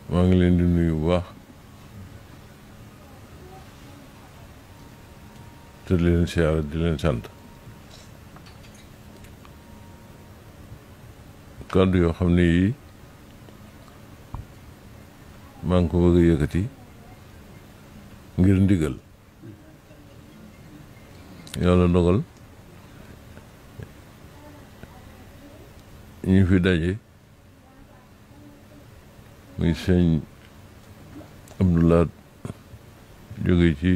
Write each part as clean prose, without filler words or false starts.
maa ngi leen di nuyu bu baax te di leen siyaara di leen sant kàddu yoo xam ne yii maa ngi ko bëgg a yëkkati ngir ndigal yàlla dogal ñu fi daje muy sëñ Abdoulaat jóge ci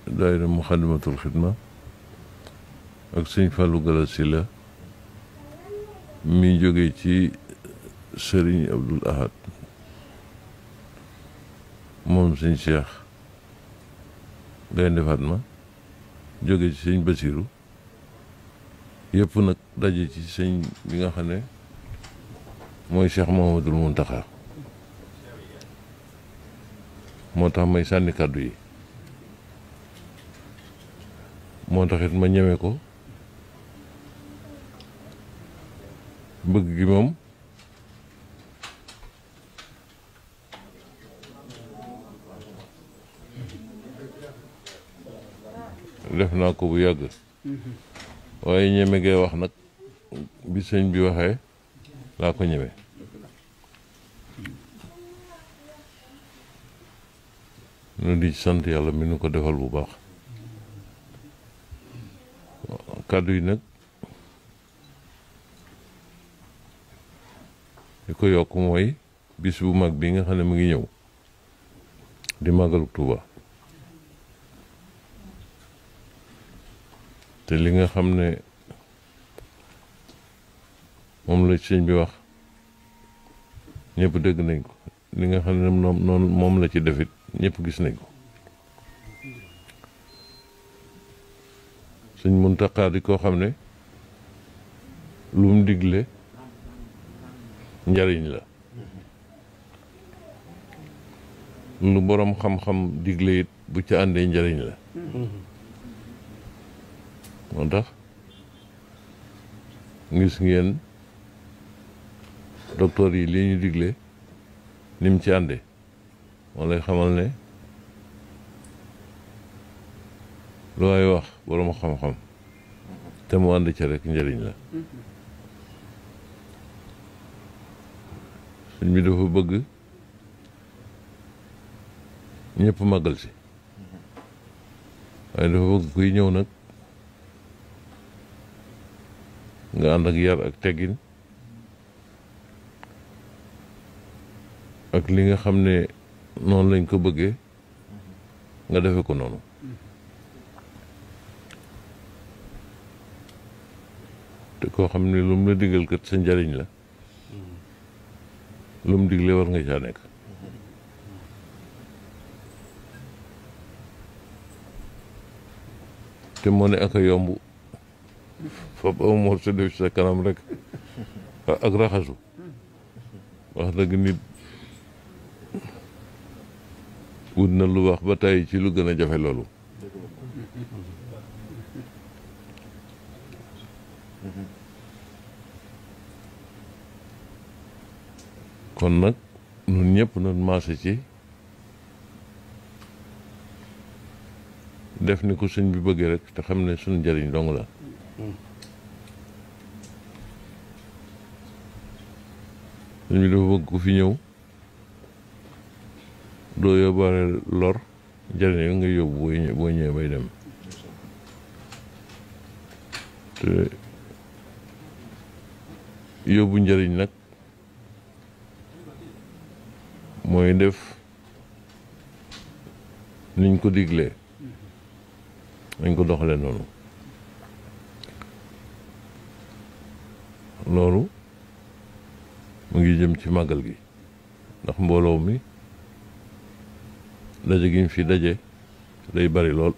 daayira Muxaddamatul Xidma ak sëñ Fallou Galass Sylla mi jóge ci sëriñ Abdul Ahad moom sëñ Cheikh Gaynde Fatma jóge ci sëñ Basiru yëpp nag daje ci sëñ bi nga xam ne mooy Cheikh Mouhamadoul Mountakha moo tax may sànni kàddu yi moo taxit ma ñeme ko bëgg gi moom def naa ko bu yàgg waaye ñeme gee wax nag bi sëñ bi waxee laa ko ñeme nu di sant yàlla mi nu ko defal bu baax kàddu yi nag li ko yokk mooy bis bu mag bi nga xam ne mu ngi ñëw di màggalu Tuuba te li nga xam ne moom la sëñ bi wax ñëpp dégg nañ ko li nga xam ne noonu moom la ci defit ñëpp gis nañ ko sëñ Muntaxa di koo xam ne lu mu digle njariñ la lu boroom xam-xam digle it bu ca àndee njariñ la moo tax gis ngeen docteur yi li ñu digle ni mu ci àndee moo lay xamal ne lu waay wax boroom xam-xam te mu ànd ca rek njëriñ la sëñ bi dafa bëgg ñëpp màggal si waaye dafa bëgg kuy ñëw nag nga ànd ak yar ak teggin ak li nga xam ne noonu lañ ko bëggee nga defe ko noonu te koo xam ne lu mu la digal kat sa njariñ la lu mu digle war nga caa nekk te moo ne ak a yomb fab aw mor sa def sa kanam rek ak raxasu wax dëgg nit wut na lu wax ba tey ci lu gën a jafe loolu kon nag ñun ñëpp nañ maase ci def ni ko sëñ bi bëggee rek te xam ne suñu njëriñ dong la sëñ bi dafa bëgg ku fi ñëw doo yóbbaale lor njëriñ yo nga yóbbu boo ñëwee bay dem te yóbbu njëriñ nag mooy def niñ ko diglee nañ ko doxalee noonu loolu mu ngi jëm ci màggal gi ndax mbooloo mi daje gi ñu fi daje day bari lool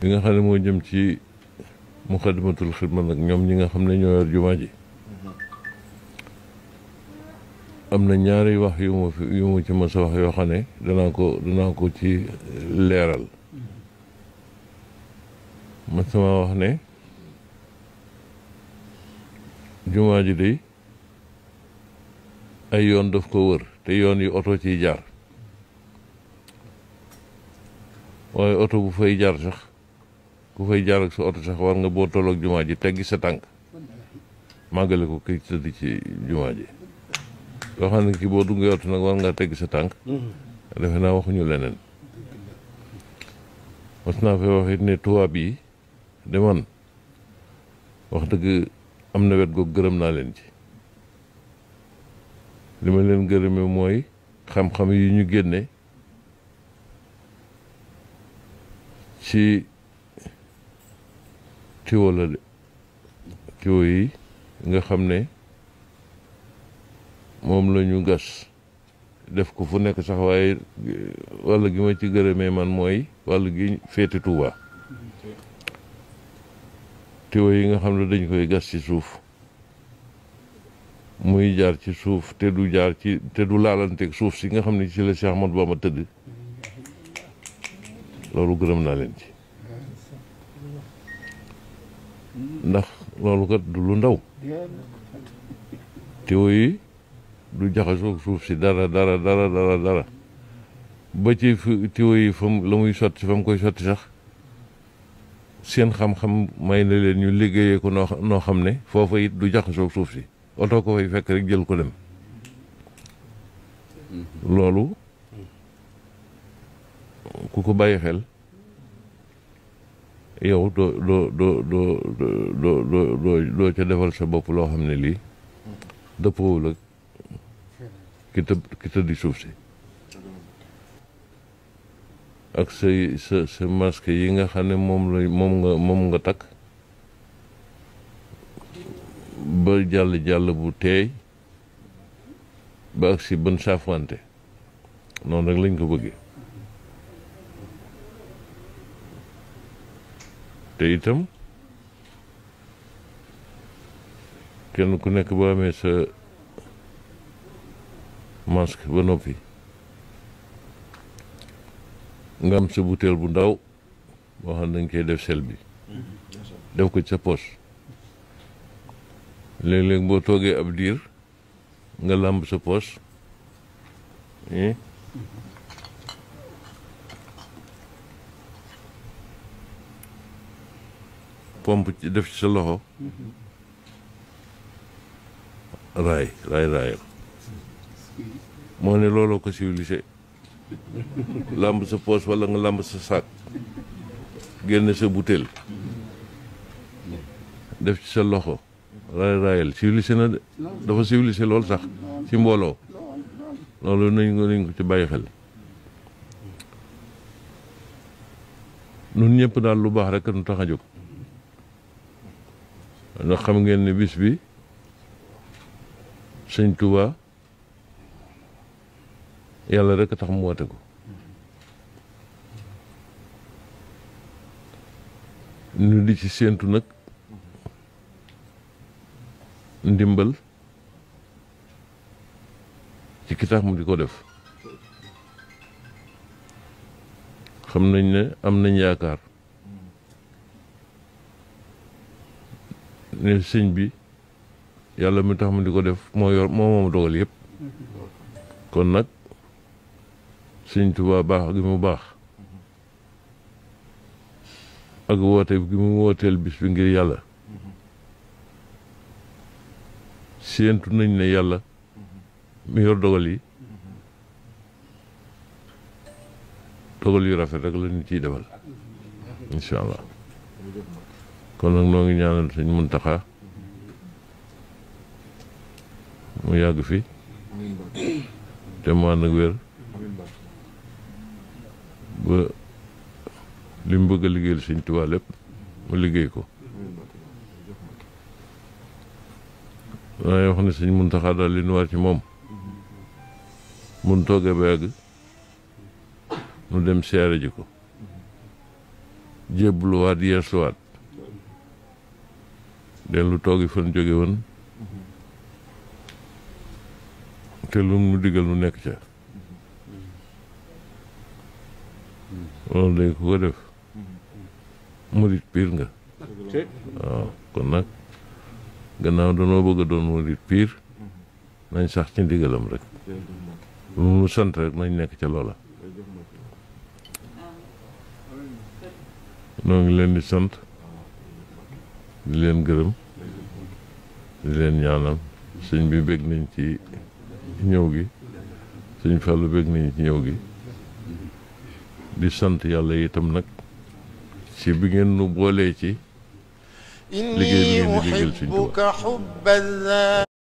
li nga xam ne moo jëm ci Muxaddamatul Xidma nag ñoom ñi nga xam ne ñoo yor jumaa ji am na ñaari wax yu ma ci mës a wax yoo xam ne danaa ko ci leeral ma sama wax ne jumaa ji day ay yoon daf ko wër te yoon yi oto ciy jaar waaye oto bu fay jaar sax ku fay jaar ak sa oto sax war nga boo tolloog jumaa ji teggi sa tànk màggale ko kay tëdd ci jumaa ji yoo xam ne kii boo duggee oto nag war nga teggi sa tànk defe naa waxuñu leneen mas naa fay wax it ne tubaab yi de man wax dëgg am na wet googu gërëm naa leen ci li ma leen gërëme mooy xam-xam yi ñu génne ci tiwo la de tiwo yi nga xam ne moom la ñu gas def ko fu nekk sax waaye wàll gi ma ci gërëmee man mooy wàll gi féete Tuuba tiwo yi nga xam ne dañ koy gas ci suuf muy jaar ci suuf te du jaar ci te du laalanteeg suuf si nga xam ne ci la Cheikh Ahmadou Bamba tëdd loolu gërëm naa leen ci ndax loolu kat du lu ndaw tiwo yi du jaxasoo suuf si dara ba ci tiwo yi fam la muy sotti fa mu koy sotti sax seen xam-xam may na leen ñu liggéeyee ko noo xam ne foofa it du jaxasoo suuf si oto ko fay fekk rek jël ko dem loolu ku ko bàyyi xel yow doo ca defal sa bopp loo xam ne lii dëppoowul ak ki tëddi suuf si ak sa masque yi nga xam ne moom nga takk ba jàll bu teey ba ak si bën saafwante noonu rek lañ ko bëggee te itam kenn ku nekk boo amee sa masque ba noppi nga am sa butéel bu ndaw boo xam ne dañ koy def sel bi def ko ci sa poche léeg-léeg boo toogee ab diir nga làmb sa poche pompe ci def ci sa loxo raayal moo ne looloo ko civilisé làmb sa poche walla nga làmb sa saak génne sa butéel def ci sa loxo raayal civilisé na de dafa civilisé lool sax ci mbooloo loolu nañ ko ci bàyyi xel nun ñëpp daal lu baax rek nu tax a jóg ndax xam ngeen ne bis bi sëñ Touba yàlla rek a tax mu woote ko ñu di ci séentu nag ndimbal ci ki tax mu di ko def xam nañ ne am nañ yaakaar ne sëñ bi yàlla mi tax mu di ko def moom dogal yëpp kon nag sëñ Tuubaa baax gi mu baax ak woote gi mu wooteel bis bi ngir yàlla séentu nañ ne yàlla mi yor dogal yi dogal yu rafet rek la ñu ciy defal incha allah kon nag noo ngi ñaanal sëñ Muntaxa mu yàgg fi te mu ànd ak wér ba li mu bëgg a liggéeyal sëñ Tuubaa lépp mu liggéey ko waaye wax ne sëñ Muntaxa daal li nu war ci moom mun toogee ba yàgg nu dem siyaare ji ko jébbaluwaat yeesluwaat dellu toogi fan jóge woon te lu mu digal nu nekk ca loolu day ku ko def murit piir nga waaw kon nag gannaaw danoo bëgg a doon murit piir nañ sax ci ndigalam rek lu mu sant rek nañ nekk ca loola. noo ngi leen di sant di leen gërëm di leen ñaanal sëñ bi bég nañ ci ñëw gi sëñ Fallou bég nañ ci ñëw gi di sant yàlla itam nag ci bi ngeen nu boolee ci liggéey bi ngeen di liggéeyal sëñ Tuubaa